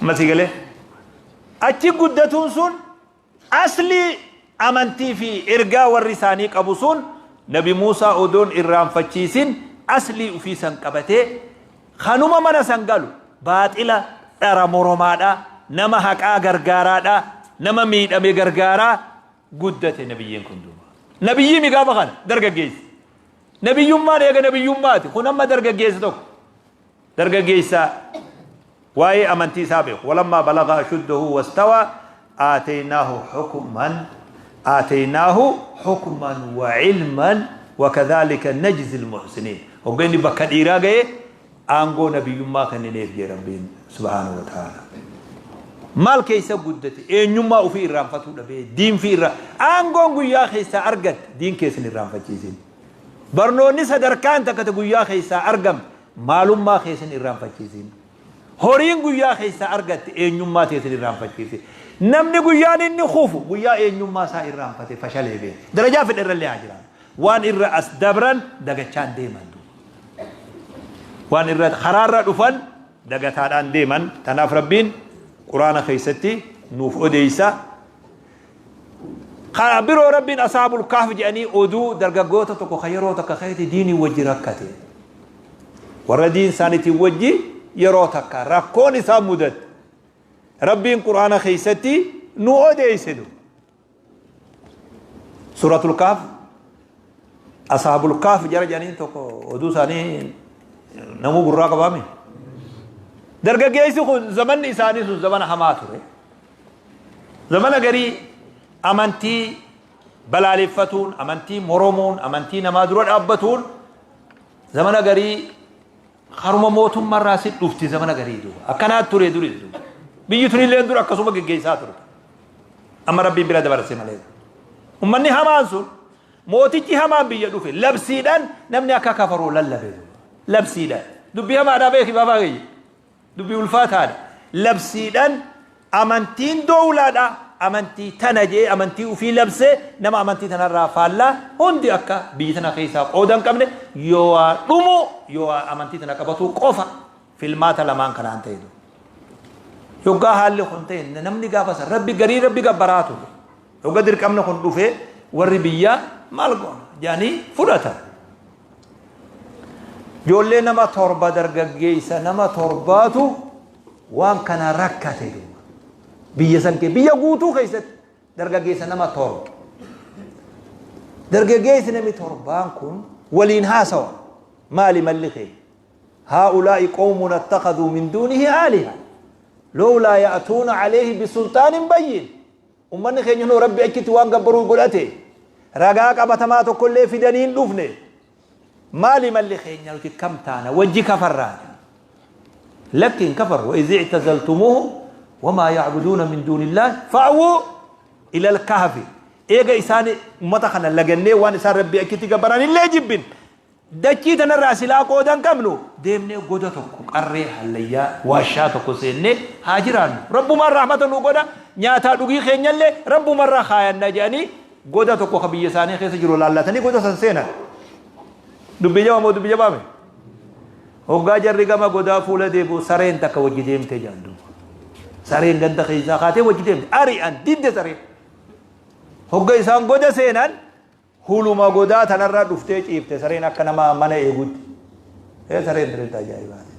Amma sii galee? Achi guddatuun sun aslii amantii fi ergaa warri isaanii qabu sun Nabi Muusaa odoon irraanfachiisin aslii ufii san qabatee kanuma mana san galu baaxila dhara moromaadha, nama haqaa gargaaraadha, nama miidhame gargaaraa guddate nabiyyiin kun duuba. Nabiyyii mi gaafa kana dargaggeessi. Nabiyyummaan eega nabiyyummaati. Kun amma dargaggeessa tokko. Dargaggeessa waa'ee amantii isaa beeku. Walammaa balaga ashuddahu wastawaa aataynaahu hukman aataynaahu hukman wa ilman wa kadhalika najzi almuhsinin. Hogga inni bakka dhiiraa ga'e aangoo nabiyyummaa kennineef jee Rabbiin subhaanahu wa ta'ala. Maal keessa guddate? Eenyummaa ofii irraanfatuu dhabee diinfii irraa aangoon guyyaa keessaa argatte diin keessan irraanfachiisin. Barnoonni sadarkaan takka ta guyyaa keessaa argamte maalummaa kee sin irraanfachiisin. Horiin guyyaa keessaa argatte eenyummaa tee sin irraanfachiisin. Namni guyyaan inni kufu guyyaa eenyummaa isaa irraanfate fashalee beeka. Darajaa fedhe irrallee haa jiraatu. Waan irra as dabran dagachaan deeman duuba. Waan irra karaarra dhufan dagataadhaan deeman. Tanaaf Rabbiin Quraana keessatti nuuf odeessa. Ka biroo Rabbiin Asaabul Kahf jedhanii oduu dargaggoota tokko ka yeroo takka keeti diinii wajji rakkate. Warra diin isaaniitiin wajji yeroo takka rakkoon isaan mudatte. Rabbiin Qur'aana keessatti nu odeesse du. Suuratul Kahf Asaabul Kahf jara jedhanii tokko oduu isaanii namuu gurraa qabaame. Dargaggeessi kun zamanni isaanii sun zamana hamaa ture. Zamana garii amantii balaaleffatuun, amantii moromuun, amantii namaa dura dhaabbatuun zamana garii haruma mootummaarraa si dhufti zamana garii duuba. Akkanaa ture duris duuba. Biyyi tunillee dur akkasuma geggeessaa turte. Amma Rabbiin bira dabarse malee. Ummanni hamaan sun mootichi hamaan biyya dhufe labsiidhaan namni akka kafaruu lallabe duuba. Labsiidhaan. Dubbii hamaadhaa beeki baabaa kiyya. Dubbii ulfaataadha. Labsiidhaan amantiin dowlaadha. Amantii tana jee amantii ufii labsee nama amantii tanarraa faallaa hundi akka biyya tana keessaa qooda hin qabne yoo waa dhumu yoo waa amantii tana qabatuu qofa filmaata lamaan kanaan ta'e. Yoggaa haalli kun ta'e namni gaafa san rabbi garii rabbi gabbaraa ture. Yogga dirqamni kun dhufee warri biyyaa maal goona jedhanii fudhatan. Ijoollee nama torba dargaggeessa nama torbaatu waan kana rakkate duuba. Biyya san kee biyya guutuu keessatti dargaggeessa nama torba. Dargaggeessi namni torbaan kun waliin haasawa. Maali malli kee? Haa'ulaa'i qawmun attakaduu min duunihi aaliha. Lowlaa ya'tuuna alayhi bisulxaanin bayyin. Ummanni keenya kunoo Rabbi achitti waan gabbaruu godhate. Ragaa qabatamaa tokkollee fidanii hin dhufne. Maali malli keenya nuti kam taana wajji kafarraa jedhan. Lakki hin kafarru. Wa iz i'tazaltumuuhum wamaa ya'buduuna min duunillaahi fa'wuu ilal kahfi. Eega isaan ummata kana lagannee waan isaan Rabbi achitti gabbaran illee jibbin. Dachii tanarraa silaa qooda hin qabnu, deemnee goda tokko qarree hallayyaa, waashaa tokko seennee haa jiraannu. Rabbumaan rahmata nuu godha, nyaataa dhugii keenyallee Rabbumarra kaayanna jedhanii goda tokko ka biyya isaanii keessa jiru laallatanii goda san seenan. Dubbii jabaa moo dubbii jabaa miti? Hoggaa jarri gama godaa fuula deebi'u sareen takka wajji deemtee jedhan duuba. Sareen ganda keessaa kaatee wajji deemte. Ari'an didde sareen. Hogga isaan goda seenan Huluma godaa tanarra dhuftee ciifte sareen akka nama mana eegutti. Ee sareen bireetta ajaa'ibaati.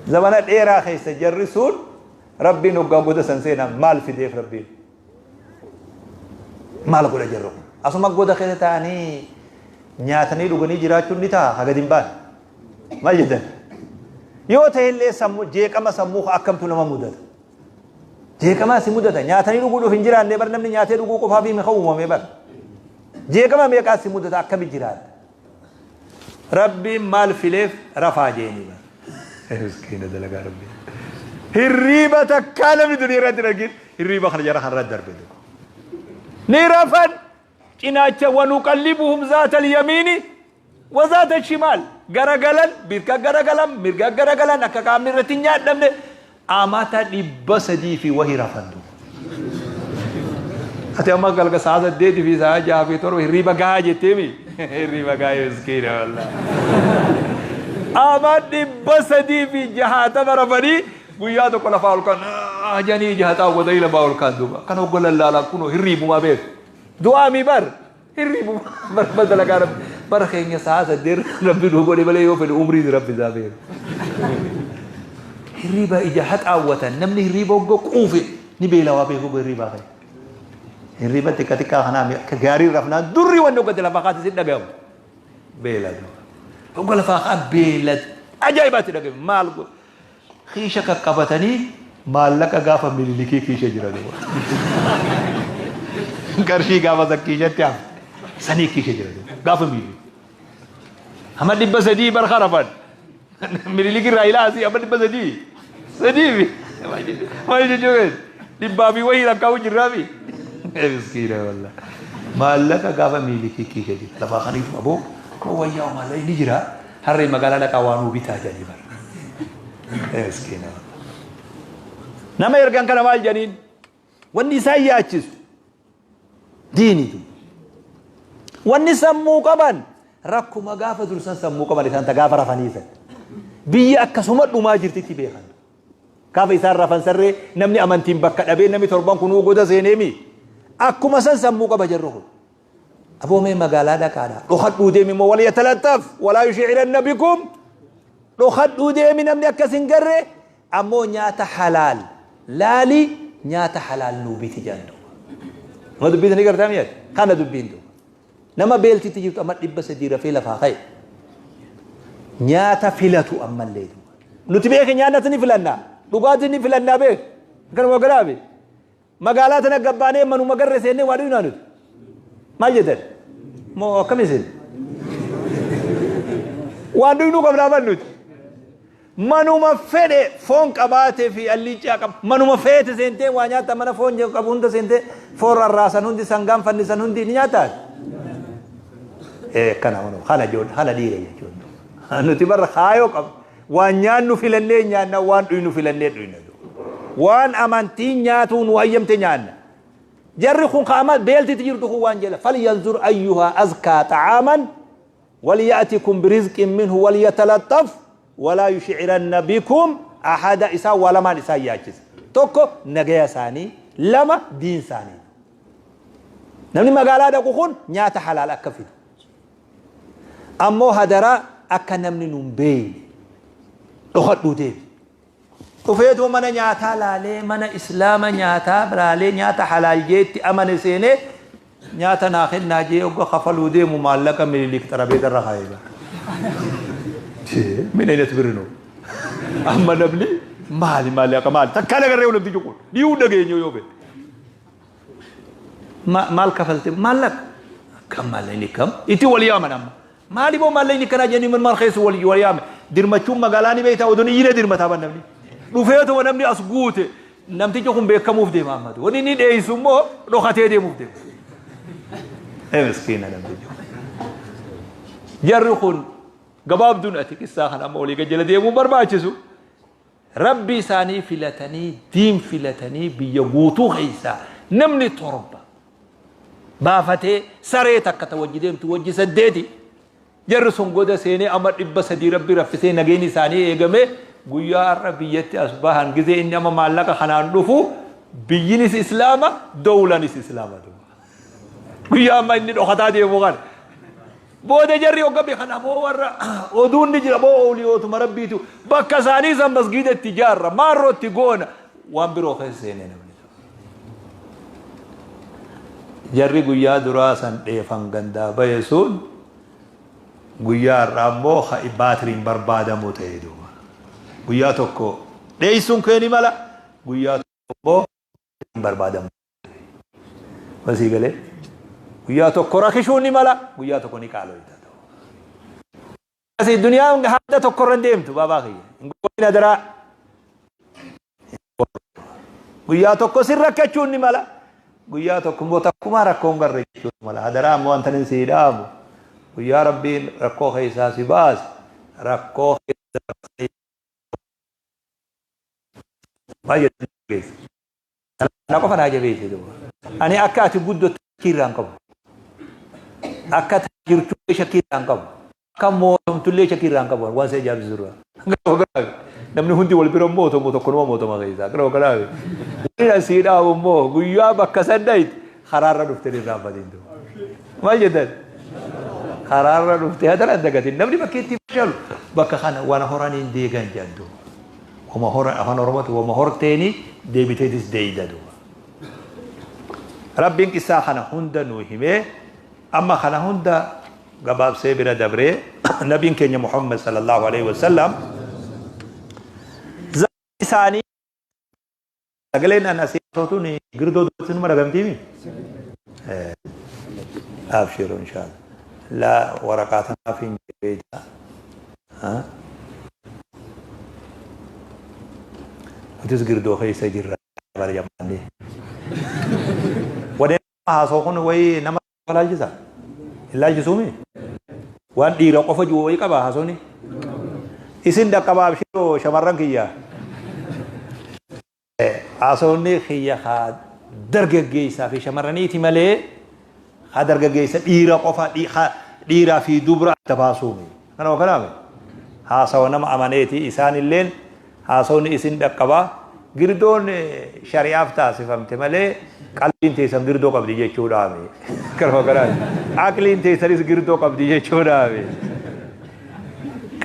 Zamana dheeraa keessa jarri sun Rabbiin hoggaa goda san seenan maal fideef Rabbiin? Maal godha jarri kun? Asuma goda keessa taa'anii nyaatanii dhuganii jiraachuun ni ta'a haga hin baane. Maal jettan? Yoo ta'ellee sammuu jeeqama sammuu akkamtu nama mudata? Jeeqamaa si mudata. Nyaatanii dhuguudhuuf hin jiraanne bar namni nyaatee dhuguu qofaaf himi kan uumame bar. Jeeqama meeqaa si mudata akkami jiraatta? Rabbiin maal fileef rafaa jeeni bar. Miskiina dalagaa Rabbiin. Hirriiba takkaa namni duniyaa irratti hin argin hirriiba kana jara kanarra darbe. Ni rafan cinaacha wanuqallibuhum zaatal yamiini Wazaata shimaal garagalan mirga garagalan mirga garagalan akka qaamni irratti hin nyaadhamne amata 300 fi wahi rafan duuba. Ati amma galga sa'a 8 fi sa'a 6 fi 7 hirriiba gahaa jetteemi. Hirriiba gahaa miskiina wallaahi. Ama 360 rafanii guyyaa tokko lafaa ol kan janii ija haxaawwatanii lafaa ol kaan duuba. Kan hogga lallaalaa kunoo hirriibumaa beeku. Du'aa mi bar hirriibumaa bar badalagaa rabbi. Bara keenya sa'a 8 rabbi nuu godhe malee yoo fedhe umriin rabbi isaa beeku. Hirriiba ija haxaawwatan namni hirriiba hogga quufe ni beelawaa beeku hogga hirriibaa ka'e. Hirriiba xiqqa xiqqaa kanaa akka gaarii rafnaan durri wanni hogga lafaa kaate si dhagahamu. Beela duuba. Hogga lafaa kaan beela ajaa'ibaatti dhagahame maal godhu. Kiisha qaqqabatanii maallaqa gaafa mililikii kiisha jira duuba. Qarshii gaafa san kiishatti hafe sanii kiisha jira duuba gaafa mililikii. Amma 300 bar karafan. Minilik irraa ilaa asii amma 300. Sadii fi maal jechuun dhibbaa fi wayii lakkaa'u jirraa fi. Miskiina wallah. Maallaqa gaafa miilikii kiisha jira. Lafaa kaniif aboo koo wayyaa maallaqa ni jira. Harree magaalaa dhaqaa waa nuu bitaa jedhanii bara. Miskiina wallah. Nama ergan kana maal jedhaniin? Wanni isaan yaachisu diiniitu. Wanni sammuu qaban rakkuma gaafa dursan sammuu qaban isaan ta gaafa rafanii san. Biyya akkasuma dhumaa jirtitti beekan. Gaafa isaan rafan sarree namni amantiin bakka dhabee namni torban kunuu goda seeneemi. Akkuma san sammuu qaba jarri kun. Aboo mee magaalaa dhaqaadha. Dhokadhuu deemi immoo wal yatalattaf walaa yushi'iranna bikum. Dhokadhuu deemi namni akkas hin garre ammoo nyaata halaal laali nyaata halaal nuu biti jedhan duuba. Nama dubbii ni gartaa mi'aati. Kana dubbiin duuba. Nama beeltitti jirtu amma 300 rafee lafaa ka'e. Nyaata filatu ammallee duuba. Nuti beeki nyaata ni filannaa. Dhugaatii ni filannaa beek. Kanuma galaafi. Magaalaa tana gabbaanee manuma garre seennee waa dhuynaa nuti. Maal jettan? Moo akkam isin? Waan dhuynuu qabnaa ban nuti. Manuma fedhe foon qabaatee fi alliiccaa qaba. Manuma feete seentee waa nyaata mana foon qabu hunda seentee foon rarraasan hundi sangaan fannisan hundi ni nyaataa? Ee kana kana ijoollee kana dhiira jechuun. Nuti barra kaayoo qabna. Waan nyaannu filannee nyaanna, waan dhuynu filannee dhuyna. Waan amantiin nyaatuu nu hayyamte nyaanna. Jarri kun ka ama beeltitti jirtu kun waan jedha. Falyanzur ayyuhaa azkaa xa'aaman waliya'tikum birizqin minhu waliyatalaxaf walaa yushciranna bikum ahada isaan waa lamaan isaan yaachisa. Tokko nagaya isaanii, lama diin isaanii. Namni magaalaa dhaqu kun nyaata halaal akka fidu. Ammoo hadaraa akka namni nun beeyne dhokadhuu deemi. Dhufeetuma mana nyaataa laalee mana islaama nyaataa laalee nyaata halaal jee itti amane seenee nyaata naa kennaa jee hogga kafaluu deemu maallaqa Minilik xarabeeza irra kaa'ee bara. Min ayna birri noo. Amma namni maali maallaqa maali takkaa nagarree namtichi kun dhiyuu dhageenyu yoo fedhe. Ma, maal kafalte maallaqa akkam maallaqni kam itti wal yaaman amma maali boo maallaqni kanaa jedhanii man maal keessa wal wal yaame dirmachuun magaalaa ni beektaa odoon iyyine dirmataa ban namni dhufeetuma namni as guute namtichi kun beekamuuf deema amma wanni inni dheeysu immoo dhokatee deemuuf deema. Ee miskiina namtichi kun. Jarri kun gabaabduun ati qissaa kana amma walii gajjala deemuun barbaachisu. Rabbii isaanii filatanii, diin filatanii biyya guutuu keessaa namni 7 baafatee saree takka ta wajji deemtu wajji saddeeti. Jarri sun goda seenee amma 300 Rabbi raffisee nageenyi isaanii eegamee guyyaa har'a biyyatti as bahan gizee inni amma maallaqa kanaan dhufu biyyinis islaama dowlanis islaama duuba. Guyyaa amma inni dhokataa deemu kana. Booda jarri hogga beekan aboo warra oduun ni jira boo ooliyootuma rabbiitu bakka isaanii san masgiida itti ijaarra maarroo itti goona waan biroo keessa seenee namni. Jarri guyyaa duraa san dheefan gandaa bahe sun guyyaa har'aa immoo baatiriin barbaadamu ta'e duuba. Guyyaa tokko dheessuun kee ni mala guyyaa tokko immoo barbaadamu. Masii galee guyyaa tokko rakishuun ni mala guyyaa tokko ni qaaloyta. Asii duniyaan haadha tokko irra deemtu baabaa kiyya. Hin goyin adaraa. Guyyaa tokko sin rakkachuun ni mala. Guyyaa tokko immoo takkumaa rakkoon garre jechuun mala. Hadaraa ammoo wanta inni sii dhaamu. Guyyaa Rabbiin rakkoo keessaa si baase rakkoo keessaa maal jedhu geesse. Kana qofa naa jabeesse duuba. Ani akka ati guddattu shakkii irraa hin qabu. Akka ati jirtu shakkii irraa hin qabu. Akka mootomtullee shakkii irraa hin qabu waan si ajaa'ibsiisu irraa. Namni hundi wal bira mootomu tokko numa mootoma keessaa. Kana kanaaf wanni an sii dhaabu immoo guyyaa bakka san dhayte karaarra dhufte hin irraanfatin duuba. Maal jettan? Karaarra dhufte hadara hin dagatin. Namni bakki itti fashalu bakka kana waan horaniin deegan jedhan duuba. Wama horan afaan Oromooti wama horteeni deebiteetis deeyda duuba. Rabbiin qissaa kana hunda nuu himee Amma kana hunda gabaabsee bira dabree nabiin keenya Muhammad sallallahu alaihi wasallam zamana isaanii sagaleen an asii haasa'u girdoo duratti numa dhagamtiimi? Abshiru inshallah. La waraqaa tanaaf hin beeyta. Nutis girdoo keessa jirra bara jamaanni. Wanni haasa'u kun wayii nama laalchisa? Hin laalchisuumi? Waan dhiira qofa jiru wayii qaba haasawni? Isin dhaqqaba abshiroo shamarran kiyya. Haasawni kiyya haa dargaggeessaa fi shamarraniiti malee haa dargaggeessa dhiira qofa dhiiraa fi dubra adda baasuumi. Kanuma kanaami haasawa nama amaneeti isaanilleen Haasawni isin dhaqqaba. Girdoon shari'aaf taasifamte malee qalbiin teessan girdoo qabdi jechuudhaami. Kanuma kanaan aqliin teessanis girdoo qabdi jechuudhaami.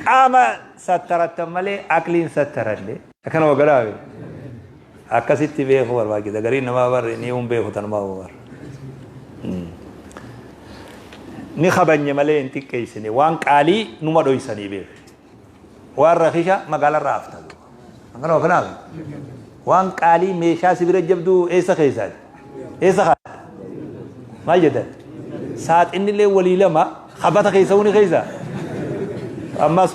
Qaama sattarattan malee aqliin sattaranne. Kanuma kanaami. Akkasitti beekuu barbaachisa. Gariin namaa barri ni hin beeku tanumaa bar. Ni kabanye malee hin xiqqeessine. Waan qaalii numa dhoysanii beeku. Waan rakisha magaalarraa hafta duuba. Akkanuma kanaaf waan qaalii meeshaa si bira jabduu eessa keessaati? Eessa kaa'atta? Maal jettan? Saaxinnillee walii lama habata keessa huni keessa. Ammas